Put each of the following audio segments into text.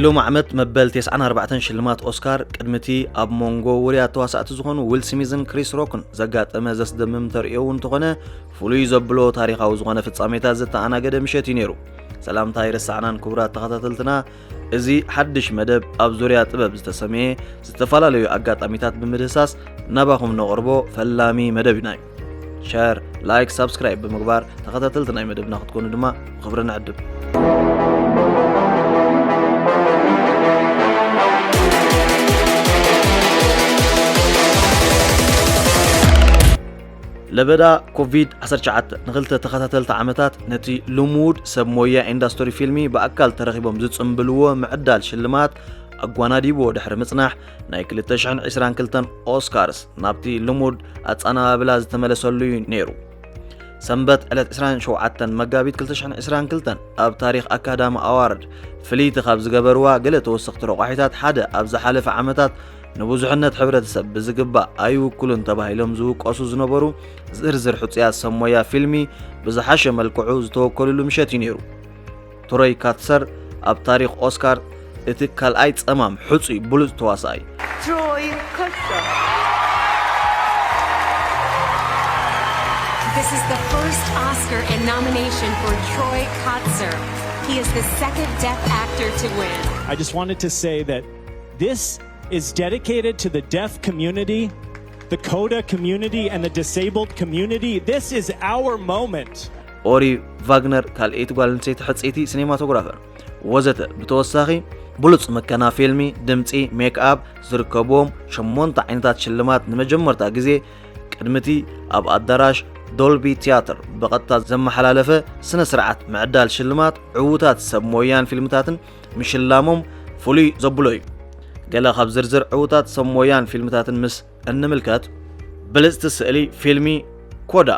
ሎሚ ዓመት መበል ተስዓን ኣርባዕተን ሽልማት ኦስካር ቅድሚቲ ኣብ መንጎ ውሩያት ተዋሳእቲ ዝኾኑ ዊል ስሚዝን ክሪስ ሮክን ዘጋጠመ ዘስደምም ተርእዮ እውን እንተኾነ፣ ፍሉይ ዘብሎ ታሪኻዊ ዝኾነ ፍጻሜታት ዘተኣናገደ ምሸት እዩ ነይሩ። ሰላምታ ኣይረሳዕናን ክቡራት ተኸታተልትና። እዚ ሓድሽ መደብ ኣብ ዙርያ ጥበብ ዝተሰምየ ዝተፈላለዩ ኣጋጣሚታት ብምድህሳስ ናባኹም ነቕርቦ ፈላሚ መደብና እዩ። ሸር፣ ላይክ፣ ሳብስክራይብ ብምግባር ተኸታተልቲ ናይ መደብና ክትኮኑ ድማ ብኽብሪ ንዕድም። ለበዳ ኮቪድ ዓሰርተ ትሽዓተ ንኽልተ ተኸታተልቲ ዓመታት ነቲ ልሙድ ሰብ ሞያ ኢንዳስትሪ ፊልሚ ብኣካል ተረኺቦም ዝጽምብልዎ ምዕዳል ሽልማት ኣጓናዲብዎ ድሕሪ ምጽናሕ፣ ናይ ክልተ ሽሕን ዕስራን ክልተን ኦስካርስ ናብቲ ልሙድ ኣጸናባብላ ዝተመለሰሉ እዩ ነይሩ። ሰንበት ዕለት ዕስራን ሸውዓተን መጋቢት ክልተ ሽሕን ዕስራን ክልተን ኣብ ታሪኽ ኣካዳሚ ኣዋርድ ፍልይቲ ካብ ዝገበርዋ ገለ ተወሰኽቲ ረቋሒታት ሓደ፣ ኣብ ዝሓለፈ ዓመታት ንብዙሕነት ሕብረተሰብ ብዝግባእ ኣይውክሉን ተባሂሎም ዝውቀሱ ዝነበሩ ዝርዝር ሕጹያት ሰብ ሞያ ፊልሚ ብዝሓሸ መልክዑ ዝተወከሉሉ ምሸት እዩ ነይሩ። ትሮይ ካትሰር ኣብ ታሪኽ ኦስካር እቲ ካልኣይ ጸማም ሕጹይ ብሉጽ ተዋሳኣይ። Troy Kotsur. This is the first Oscar and nomination for Troy Kotsur. He is the second deaf actor to win. I just wanted to say that this is dedicated to the deaf community, the coda community, and the disabled community. This is our moment. ኦሪ ቫግነር ካልኣይቲ ጓል ኣንስተይቲ ሕጽይቲ ሲኔማቶግራፈር ወዘተ። ብተወሳኺ ብሉጽ ምከና ፊልሚ፣ ድምጺ፣ ሜክኣፕ ዝርከብዎም ሸሞንተ ዓይነታት ሽልማት ንመጀመርታ ግዜ ቅድሚቲ ኣብ ኣዳራሽ ዶልቢ ቲያትር ብቐጥታ ዘመሓላለፈ ስነ ስርዓት ምዕዳል ሽልማት ዕዉታት ሰብ ሞያን ፊልምታትን ምሽላሞም ፍሉይ ዘብሎ እዩ። ገለ ካብ ዝርዝር ዕዉታት ሰብ ሞያን ፊልምታትን ምስ እንምልከት፣ ብልጽቲ ስእሊ ፊልሚ ኮዳ፣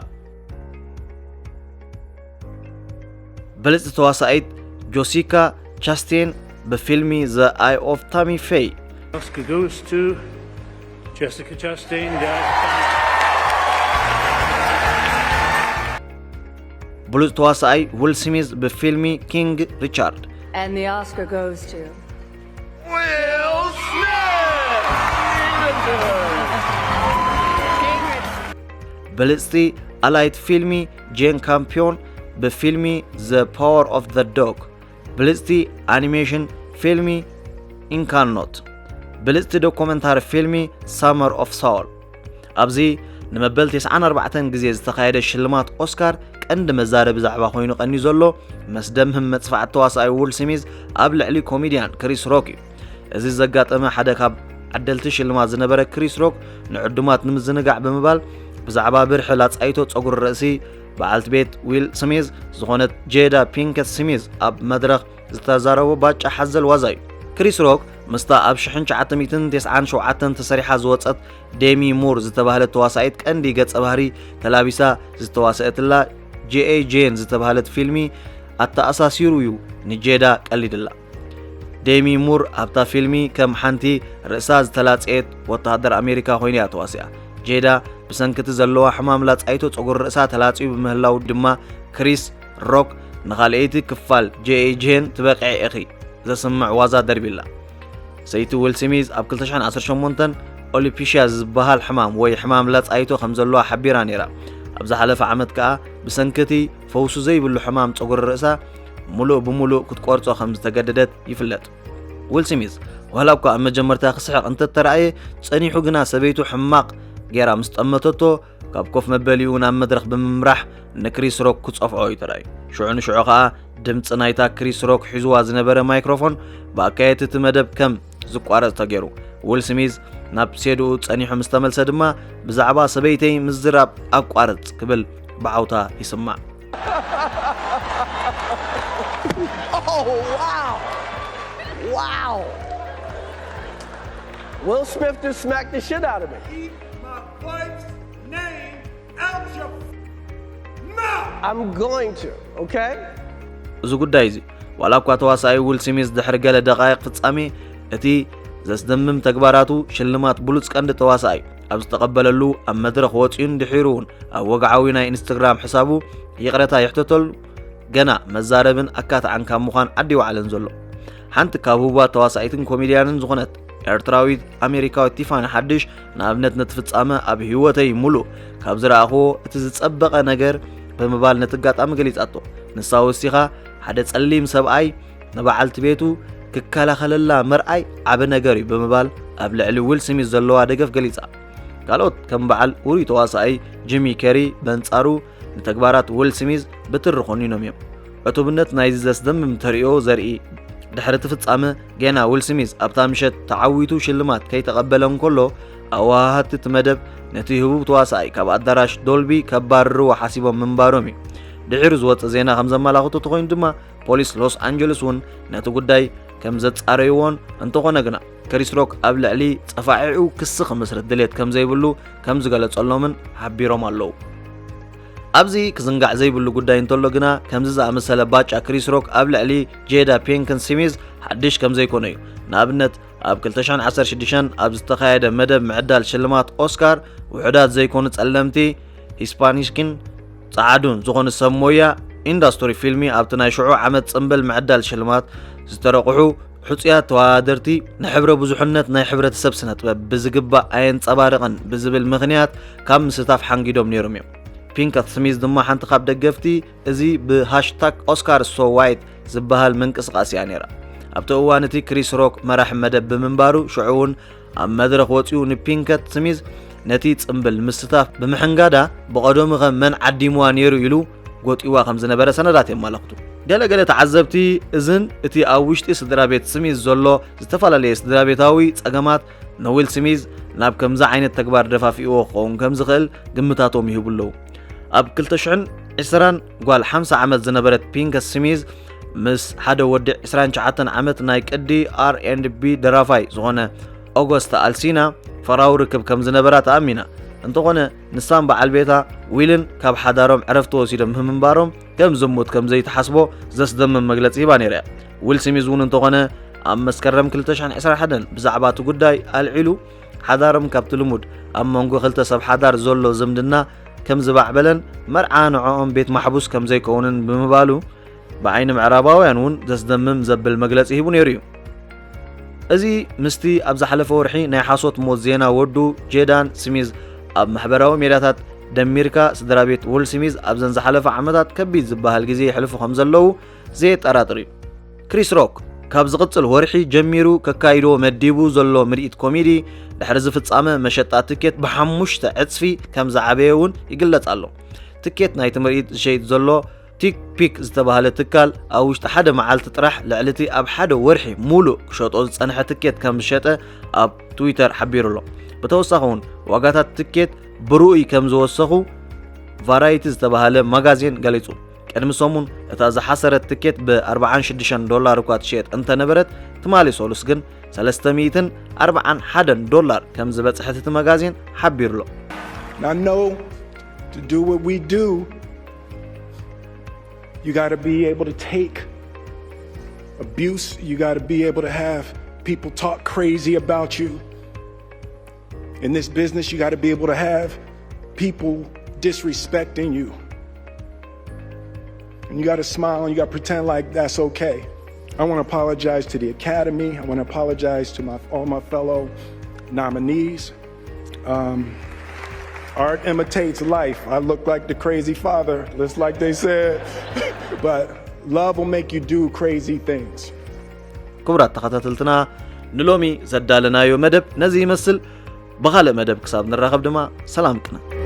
ብልጽቲ ተዋሳኢት ጆሲካ ቻስቴን ብፊልሚ The Eye of Tammy Faye። Oscar goes to Jessica Chastain, guys. ብሉጽ ተዋሳኣይ ዊል ስሚዝ ብፊልሚ ኪንግ ሪቻርድ። And the Oscar goes to Will Smith! ብልጽቲ ኣላይት ፊልሚ ጄን ካምፒዮን ብፊልሚ The Power of the Dog። ብልጽቲ ኣኒሜሽን ፊልሚ ኢንካኖት። ብልጽቲ ዶኩመንታሪ ፊልሚ Summer of Soul። ኣብዚ ንመበል ተስዓን ኣርባዕተን ግዜ ዝተኻየደ ሽልማት ኦስካር ቀንዲ መዛረቢ ዛዕባ ኮይኑ ቀንዩ ዘሎ፣ መስደምህም መጽፋዕቲ ተዋሳኣይ ዊል ስሚዝ ኣብ ልዕሊ ኮሚድያን ክሪስ ሮክ እዩ። እዚ ዘጋጠመ ሓደ ካብ ዓደልቲ ሽልማት ዝነበረ ክሪስ ሮክ ንዕዱማት ንምዝንጋዕ ብምባል ብዛዕባ ብርሒ ላጻይቶ ጸጉሪ ርእሲ በዓልቲ ቤት ዊል ስሚዝ ዝኾነት ጄዳ ፒንከት ስሚዝ ኣብ መድረኽ ዝተዛረቦ ባጫ ሓዘል ዋዛ እዩ። ክሪስ ሮክ ምስታ ኣብ ሽሕን ትሽዓተ ሚእትን ተስዓን ሸውዓተን ተሰሪሓ ዝወጸት ዴሚ ሙር ዝተባህለት ተዋሳኢት ቀንዲ ገጸ ባህሪ ተላቢሳ ዝተዋሰአትላ ጂ ኣይ ጄን ዝተባህለት ፊልሚ ኣተኣሳሲሩ እዩ ንጄዳ ቀሊድላ። ዴሚ ሙር ኣብታ ፊልሚ ከም ሓንቲ ርእሳ ዝተላጽየት ወተሃደር ኣሜሪካ ኮይና እያ ተዋሲኣ። ጄዳ ብሰንኪ እቲ ዘለዋ ሕማም ላጻይቶ ጸጉሪ ርእሳ ተላጽዩ ብምህላው ድማ ክሪስ ሮክ ንኻልኣይቲ ክፋል ጂ ኣይ ጄን ትበቕዒ ኢኺ ዘስምዕ ዋዛ ደርቢላ። ሰይቲ ዊል ስሚዝ ኣብ ክልተ ሽሕን ዓሰርተ ሸሞንተን ኦሊፒሽያ ዝበሃል ሕማም ወይ ሕማም ላጻይቶ ከም ዘለዋ ሓቢራ ነይራ። ኣብ ዝሓለፈ ዓመት ከኣ ብሰንኪ እቲ ፈውሱ ዘይብሉ ሕማም ጸጉሪ ርእሳ ምሉእ ብምሉእ ክትቆርጾ ከም ዝተገደደት ይፍለጥ። ዊል ስሚዝ ዋላ እኳ ኣብ መጀመርታ ክስሕቕ እንተተራእየ፣ ጸኒሑ ግና ሰበይቱ ሕማቕ ጌራ ምስ ጠመተቶ፣ ካብ ኮፍ መበሊኡ ናብ መድረኽ ብምምራሕ ንክሪስ ሮክ ክጸፍዖ እዩ ተራእዩ። ሽዑ ንሽዑ ኸኣ ድምጺ ናይታ ክሪስ ሮክ ሒዝዋ ዝነበረ ማይክሮፎን ብኣካየድቲ እቲ መደብ ከም ዝቋረጽ ተገይሩ። ዊል ስሚዝ ናብ ሴድኡ ጸኒሑ ምስ ተመልሰ ድማ፣ ብዛዕባ ሰበይተይ ምዝራብ ኣቋርጽ ክብል ብዓውታ ይስማዕ። Oh, wow! Wow! Will Smith just smacked the shit out of me. Keep my wife's name out your mouth! I'm going to, okay? እዚ ጉዳይ እዚ ዋላ እኳ ተዋሳኣይ ዊል ስሚዝ ድሕሪ ገለ ደቓይቕ ፍጻሜ እቲ ዘስደምም ተግባራቱ ሽልማት ብሉጽ ቀንዲ ተዋሳኣይ ኣብ ዝተቐበለሉ ኣብ መድረኽ ወጺኡን ድሒሩ እውን ኣብ ወግዓዊ ናይ ኢንስታግራም ሕሳቡ ይቕረታ ይሕተተሉ፣ ገና መዛረብን ኣካታዕን ካብ ምዃን ዓዲ ይወዓለን ዘሎ። ሓንቲ ካብ ህቡባት ተዋሳኢትን ኮሜድያንን ዝኾነት ኤርትራዊት ኣሜሪካዊት ቲፋኒ ሓድሽ፣ ንኣብነት፣ ነቲ ፍጻመ ኣብ ህይወተይ ሙሉእ ካብ ዝረኣኽዎ እቲ ዝጸበቐ ነገር ብምባል ነቲ ኣጋጣሚ ገሊጻቶ። ንሳ ወሲኻ፣ ሓደ ጸሊም ሰብኣይ ንበዓልቲ ቤቱ ክከላኸለላ ምርኣይ ዓቢ ነገር እዩ ብምባል ኣብ ልዕሊ ዊል ስሚዝ ዘለዋ ደገፍ ገሊጻ። ካልኦት ከም በዓል ውሩይ ተዋሳኣይ ጂሚ ከሪ በንጻሩ ንተግባራት ዊል ስሚዝ ብትሪ ኮኒኖም እዮም። ዕቱብነት ናይዚ ዘስደምም ተርእዮ ዘርኢ፣ ድሕሪ እቲ ፍጻመ ጌና ዊል ስሚዝ ኣብታ ምሸት ተዓዊቱ ሽልማት ከይተቐበለ እንከሎ፣ ኣወሃሃድቲ እቲ መደብ ነቲ ህቡብ ተዋሳኣይ ካብ ኣዳራሽ ዶልቢ ከባርርዎ ሓሲቦም ምንባሮም እዩ። ድሒሩ ዝወጸ ዜና ከም ዘመላኽቶ ተኾይኑ ድማ፣ ፖሊስ ሎስ ኣንጀለስ እውን ነቲ ጉዳይ ከም ዘጻረይዎን፣ እንተኾነ ግና ክሪስ ሮክ ኣብ ልዕሊ ጸፋዒዑ ክሲ ክምስርት ድሌት ከም ዘይብሉ ከም ዝገለጸሎምን ሓቢሮም ኣለዉ። ኣብዚ ክዝንጋዕ ዘይብሉ ጉዳይ እንተሎ ግና፣ ከምዚ ዝኣመሰለ ባጫ ክሪስ ሮክ ኣብ ልዕሊ ጄዳ ፒንክን ስሚዝ ሓድሽ ከም ዘይኮነ እዩ። ንኣብነት፣ ኣብ ክልተ ሽሕን ዓሰርተ ሽዱሽተን ኣብ ዝተኻየደ መደብ ምዕዳል ሽልማት ኦስካር፣ ውሑዳት ዘይኮኑ ጸለምቲ፣ ሂስፓኒክን ጸዓዱን ዝኾኑ ሰብ ሞያ ኢንዳስትሪ ፊልሚ፣ ኣብቲ ናይ ሽዑ ዓመት ጽምብል ምዕዳል ሽልማት ዝተረቑሑ ሕጹያት ተወዳደርቲ፣ ንሕብረ ብዙሕነት ናይ ሕብረተሰብ ስነ ጥበብ ብዝግባእ ኣየንጸባርቕን ብዝብል ምኽንያት ካብ ምስታፍ ሓንጊዶም ነይሮም እዮም። ፒንከት ስሚዝ ድማ ሓንቲ ካብ ደገፍቲ እዚ ብሃሽታግ ኦስካር ሶ ዋይት ዝበሃል ምንቅስቓስ እያ ነይራ። ኣብቲ እዋን እቲ ክሪስ ሮክ መራሒ መደብ ብምንባሩ፣ ሽዑ እውን ኣብ መድረኽ ወጺኡ ንፒንከት ስሚዝ ነቲ ጽምብል ምስታፍ ብምሕንጋዳ፣ ብቐደሙኸ መን ዓዲምዋ ነይሩ ኢሉ ጎጢዋ ከም ዝነበረ ሰነዳት የመላኽቱ። ገለ ገለ ተዓዘብቲ፣ እዝን እቲ ኣብ ውሽጢ ስድራ ቤት ስሚዝ ዘሎ ዝተፈላለየ ስድራ ቤታዊ ጸገማት ንዊል ስሚዝ ናብ ከምዚ ዓይነት ተግባር ደፋፊእዎ ክኸውን ከም ዝኽእል ግምታቶም ይህቡ ኣለዉ። ኣብ ክልተ ሽሕን ዕስራን ጓል ሓምሳ ዓመት ዝነበረት ፒንከት ስሚዝ ምስ ሓደ ወዲ ዕስራን ትሽዓተን ዓመት ናይ ቅዲ ኣር ኤንድ ቢ ደራፋይ ዝኾነ ኦጎስታ ኣልሲና ፍቕራዊ ርክብ ከም ዝነበራ ተኣሚና። እንተኾነ ንሳን በዓል ቤታ ዊልን ካብ ሓዳሮም ዕረፍቲ ወሲዶም ምህምንባሮም ከም ዝሙት ከም ዘይትሓስቦ ዘስደምም መግለጺ ሂባ ነይራ እያ። ዊል ስሚዝ እውን እንተኾነ ኣብ መስከረም ክልተ ሽሕን ዕስራን ሓደን ብዛዕባ እቲ ጉዳይ ኣልዒሉ፣ ሓዳሮም ካብቲ ልሙድ ኣብ መንጎ ክልተ ሰብ ሓዳር ዘሎ ዝምድና ከም ዝባዕበለን መርዓ ንዕኦም ቤት ማሕቡስ ከም ዘይከውንን ብምባሉ፣ ብዓይኒ ምዕራባውያን እውን ዘስደምም ዘብል መግለጺ ሂቡ ነይሩ እዩ። እዚ ምስቲ ኣብ ዝሓለፈ ወርሒ ናይ ሓሶት ሞት ዜና ወዱ ጄዳን ስሚዝ ኣብ ማሕበራዊ ሜድያታት ደሚርካ፣ ስድራ ቤት ዊል ስሚዝ ኣብዘን ዝሓለፈ ዓመታት ከቢድ ዝበሃል ግዜ የሕልፉ ከም ዘለዉ ዘየጠራጥር እዩ። ክሪስ ሮክ ካብ ዝቕጽል ወርሒ ጀሚሩ ከካይዶ መዲቡ ዘሎ ምርኢት ኮሜዲ፣ ድሕሪ እዚ ፍጻመ መሸጣ ትኬት ብሓሙሽተ ዕጽፊ ከም ዝዓበየ እውን ይግለጽ ኣሎ። ትኬት ናይቲ ምርኢት ዝሸይጥ ዘሎ ቲክ ፒክ ዝተባህለ ትካል፣ ኣብ ውሽጢ ሓደ መዓልቲ ጥራሕ ልዕሊ እቲ ኣብ ሓደ ወርሒ ሙሉእ ክሸጦ ዝጸንሐ ትኬት ከም ዝሸጠ ኣብ ትዊተር ሓቢሩ ኣሎ። ብተወሳኺ እውን ዋጋታት ትኬት ብርኡይ ከም ዝወሰኹ ቫራይቲ ዝተባህለ ማጋዚን ገሊጹ። ቅድሚ ሰሙን እታ ዝሓሰረት ትኬት ብ ኣርባዓን ሽዱሽተን ዶላር እኳ ትሽየጥ እንተነበረት፣ ትማሊ ሰሉስ ግን ሰለስተ ሚእትን ኣርባዓን ሓደን ዶላር ከም ዝበጽሐት እቲ መጋዚን ሓቢሩ ኣሎ። And I know to do what we do, you got to be able to take abuse. You got to be able to have people talk crazy about you. In this business, you got to be able to have people disrespecting you. And you got to smile and you got to pretend like that's okay. I want to apologize to the Academy. I want to apologize to my, all my fellow nominees. Um, art imitates life. I look like the crazy father, just like they said. But love will make you do crazy things. ክቡራት ተኸታተልትና፣ ንሎሚ ዘዳለናዮ መደብ ነዚ ይመስል። ብኻልእ መደብ ክሳብ ንራኸብ ድማ ሰላም ቅነ።